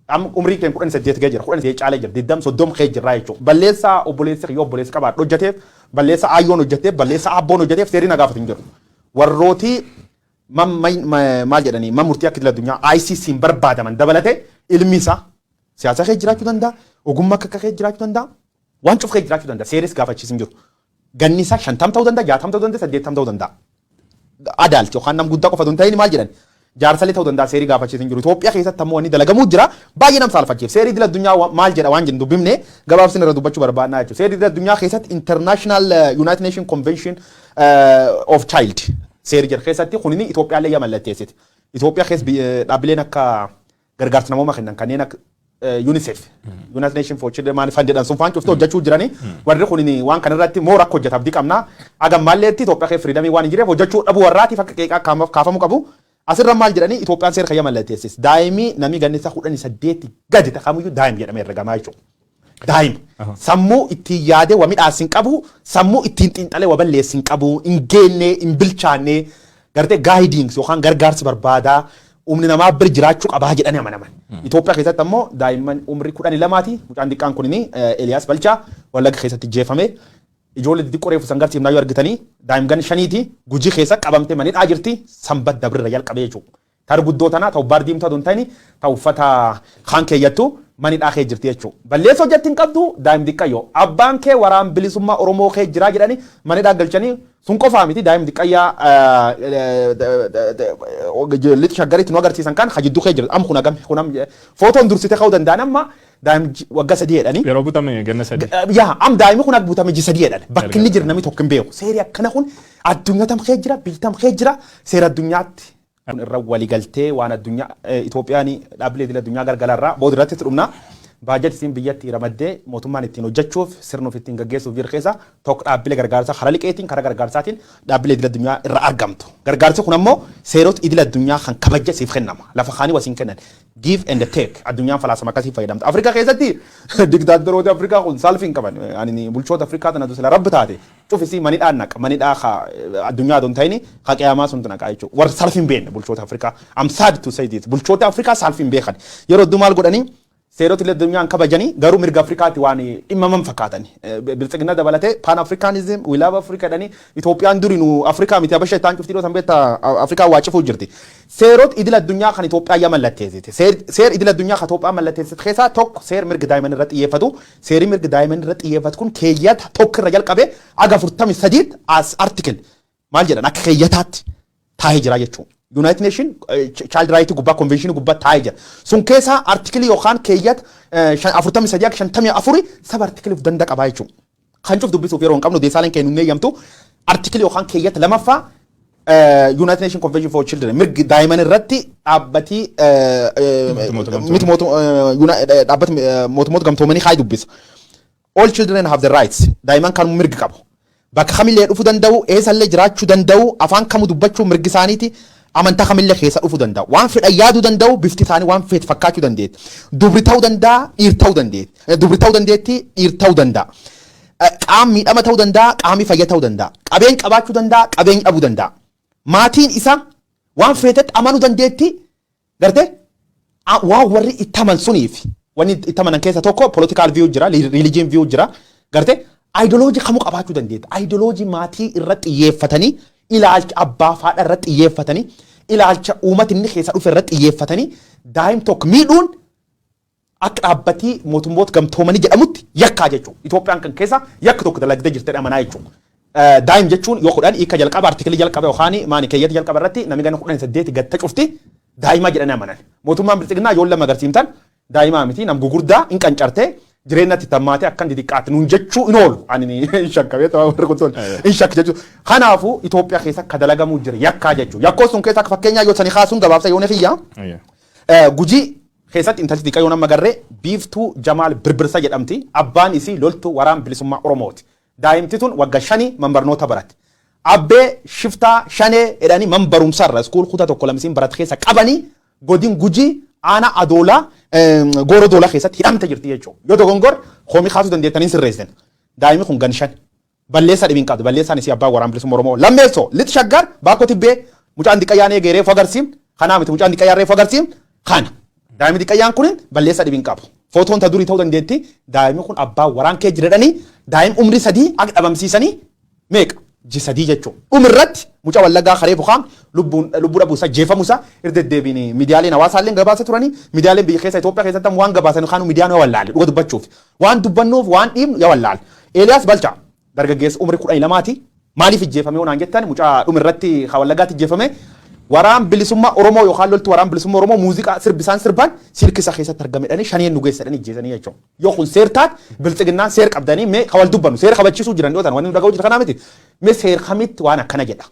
Amma umrii keenya 18 ga'ee jira. 18 caalee jira. 20 30 kee jirraa jechuudha. Balleessaa obboleessi yoo obboleessi qabaadhu hojjeteef, balleessaa aayyoon hojjeteef, balleessaa abboon hojjeteef seerri na gaafatu hin jiru. Warrootii maal jedhanii man murtii akka idil addunyaa ICC'n barbaadaman dabalatee ilmi isaa siyaasa kee jiraachuu danda'a, ogummaa akka kee jiraachuu danda'a, waan cuf kee jiraachuu danda'a. Seeris gaafachiisu hin jiru. Ganni isaa 50 ta'uu danda'a, 60 ta'uu danda'a, 80 ta'uu danda'a. Adult yookaan nam guddaa qofa hin ta'in, maal jedhan, jaarsalee ta'uu danda'a, seerii gaafachiisu hin jiru. Itoophiyaa keessatti ammoo wanni dalagamuu jira baay'ee nam saalfachiif. Seerii idil addunyaa maal jedha waan jennu dubbifne gabaabsin irra dubbachuu barbaadnaa jechuudha. Seerii idil addunyaa keessatti International United Nation Convention of Child seerii jedha keessatti kunini Itoophiyaallee yaa mallatteessiti. Itoophiyaa keessa dhaabbileen akka gargaarsa namooma kennan kanneen akka UNICEF, United Nations for Children maal fund jedhan sun faan cuftuu hojjechuu jiranii warri kun waan kana irratti moo rakkoo hojjeta abdii qabna. Agammalleetti Itoophiyaa keessa freedomii waan hin jireef hojjechuu dhabuu warraatiif akka qeeqaa kaafamuu qabu. Asirra maal jedhanii, Itoophiyaan seera kayya mallatteessis. Daa'imni namni ganni isaa 18 gadi ta'amuyyuu daa'im jedhamee herregamaa jechuudha. Daa'ima. Sammuu ittiin yaadee wa midhaas hin qabu, sammuu ittiin xiinxalee wa balleessi hin qabu, hin geenne, hin bilchaanne, gartee guidance yookaan gargaarsi barbaadaa, humni namaa bira jiraachuu qabaa jedhanii amanaman. Itoophiyaa keessatti ammoo daa'imman umrii 12ti, mucaan xiqqaan kunini Eliyaas Balchaa Wallagga keessatti jeefame. Ijoollee xixiqqoo reefu san garsiifnaa yoo argitanii daa'imman 5ti Gujii keessa qabamte manidhaa jirti Sanbat dabrirra jalqabee jechuudha. Tar guddoo tanaa ta'u baar diimtuu aduu hin ta'ini ta'u uffata kaan keeyyattu manidhaa kee jirti jechuudha. Balleessa hojjetti hin qabdu daa'im xiqqayyoo. Abbaan kee waraan bilisummaa Oromoo kee jiraa jedhanii manidhaa galchanii. Sun qofaa miti, daa'im xiqqayyaa Lixa Shaggaritti nu agarsiisan kan hajidduu kee jira. Amma kun hagam kun footoon dursite ka'uu danda'an amma daa'im waggaa 3 jedhanii. Yeroo butame ganna 3. Yaa am daa'imni kun akka butame ji 3 jedhan. Bakki inni jiru namni tokko hin beeku. Seeri akkana kun addunyaa tam kee jira, biyyi tam kee jira, seera addunyaatti. Kun irra waligaltee waan addunyaa Itoophiyaan dhaabbilee idil addunyaa gargaraarraa booda irratti dhumna. Baajata isiin biyyatti ramaddee mootummaan ittiin hojjechuuf sirna of ittiin gaggeessuuf jiru keessa tokko dhaabbilee gargaarsaa karaa liqeetiin, karaa gargaarsaatiin dhaabbilee idil addunyaa irra argamtu. Gargaarsi kun ammoo seerota idil addunyaa kan kabaja siif kennama. Lafa kaanii wasiin kennan. Give and take. Addunyaan falaasama akkasii fayyadamta. Afrikaa keessatti diktaatoroota Afrikaa kun saalfii hin qaban. Ani bulchoota Afrikaa tana sila rabbi taate cufisii manidhaan naqa. Manidhaa ka addunyaa adon ta'ini ka qiyaamaa suntu naqa jechuudha. Warra saalfii hin beekne bulchoota Afrikaa. I'm sad to say this. Bulchoota Afrikaa saalfii hin beekan. Yeroo hedduu maal godhanii, seerota illee addunyaan kabajanii garuu mirga Afrikaatti waan dhimmaman fakkaatan. Biltsiginna dabalatee Pan Africanism, we love Africa jedhanii Itoophiyaan duri nu Afrikaa miti Habasha ittaan cuftii dhoosan beektaa Afrikaa waa cifuu jirti. Seerota idil addunyaa kan Itoophiyaa yaa mallatteessite. Seer idil addunyaa kan Itoophiyaa mallatteessite keessaa tokko seer mirga daa'imman irratti xiyyeeffatu. Seerri mirga daa'imman irratti xiyyeeffatu kun keeyyata 1 irra jalqabee aga 43 as article maal jedhan akka keeyyataatti taa'ee jira jechuudha. United Nation Child Right gubbaa Convention gubbaa taa'ee jira. Sun keessaa article yookaan keeyyata 43 akka 54 sub article of danda'a qabaa jechuudha. Kan cuf dubbisuuf yeroo hin qabnu, deesaaleen keenya nu eeyyamtu, article yookaan keeyyata lamaffaa United Nation Convention for Children mirgi daa'imman irratti dhaabbatii miti dhaabbati mootummoota gamtoomanii haa dubbisa. All children have the rights. Daa'imman kan mirgi qabu. Bakka kamillee dhufuu danda'u, eessallee jiraachuu danda'u, afaan kamuu dubbachuu mirgi isaaniiti. Amantaa kamillee keessa dhufuu danda'u. Waan fedhan yaaduu danda'u, bifti isaanii waan feet fakkaachuu dandeetti. Dubri ta'uu danda'a, dhiir ta'uu dandeetti. Dubri ta'uu dandeetti, dhiir ta'uu danda'a. Qaam miidhama ta'uu danda'a, qaamni fayya ta'uu danda'a. Qabeen qabaachuu danda'a, qabeenya dhabuu danda'a. Maatiin isaa waan feetetti amanuu dandeetti. Gartee waan warri itti aman suniif wanni itti amanan keessa tokko political view jira, religion view jira. Gartee ideology kamuu qabaachuu dandeetti. Ideology maatii irratti xiyyeeffatanii, ilaalcha abbaa fi haadha irratti xiyyeeffatanii, ilaalcha uummata inni keessa dhufe irratti xiyyeeffatanii daa'im tokko miidhuun akka dhaabbatii mootummoota gamtoomanii jedhamutti yakkaa jechuudha. Itoophiyaan kan keessa yakka tokko dalagdee jirti amanaa jechuudha. Daa'im jechuun yoo 10 hiika jalqaba article jalqaba yookaan maani keeyyata jalqaba irratti namni gana 18 gatta cufti daa'ima jedhanii amanan. Mootummaan bilxiginnaa yoo lama agarsiiftan daa'imaa miti, nam gugurdaa hin qancartee jireenyatti tammaatee akkan xixiqqaatti nuun jechuu hin oolu. Ani hin shakka beektaa warri kun hin shakka jechuudha. Kanaafuu Itoophiyaa keessa akka dalagamuu jira yakkaa jechuudha. Yakkoo sun keessa akka fakkeenyaa yoo sani kaasuun gabaabsa yoo ni kiyya. Gujii keessatti intalti xiqqaa yoo nama garree Biiftuu Jamaal Birbirsa jedhamti. Abbaan isii loltuu waraan bilisummaa Oromooti. Daa'imti tun waggaa 5 man barnoota baratte. Abbee shiftaa shanee jedhanii man barumsarra school kutaa tokko lamisiin baratte keessa qabanii godin Gujii aanaa Adoolaa Gooroo Doolaa keessatti hidhamte jirti jechuudha. Yoo dogongor koomii kaasuu dandeettanii sirreessan. Daa'imni kun gan 5. Balleessaa dhibiin qabdu. Balleessaan isii abbaa waraan bilisummaa Oromoo. Lammeessoo Lixa Shaggar Baakoo Tibbee mucaan xiqqayyaan eegee reefu agarsiim. Kanaa miti, mucaan xiqqayyaan reefu agarsiim. Kana. Daa'imni xiqqayyaan kun balleessa dhibiin qabu. Footoon ta durii ta'uu dandeetti. Daa'imni kun abbaa waraan kee jira jedhanii daa'im umrii 3 akka dhabamsiisanii meeqa? Ji 3 jechuudha. Dhumirratti mucaa Wallaggaa karee bukaan lubbuun lubbuu dhabuu isaa, jeefamuu isaa irra deddeebiin miidiyaaleen hawaasaallee gabaasa turanii, miidiyaaleen biyya keessa Itoophiyaa keessatti waan gabaasan kaanu miidiyaan yoo wallaale, dhuga dubbachuuf waan dubbannuuf waan dhiibnu yoo wallaale. Eeliyaas Balchaa dargaggeessa umrii 12ti. Maaliif ijjeefame yoo naan jettan, mucaa dhumirratti Wallaggaatti ijjeefame, waraan bilisummaa Oromoo yookaan loltu waraan bilisummaa Oromoo muuziqaa sirbisaan sirban silki isaa keessatti argamedhanii shaneen nu geessadhanii ijjeesanii jechuudha. Yoo kun seer taate, biltsiginnaan seer qabdanii mee kawal dubbannu seera kabachiisuu jiran dhiyootan wanni nu dhaga'uu jira kanaa miti. Mee seer kamitti waan akkana jedha?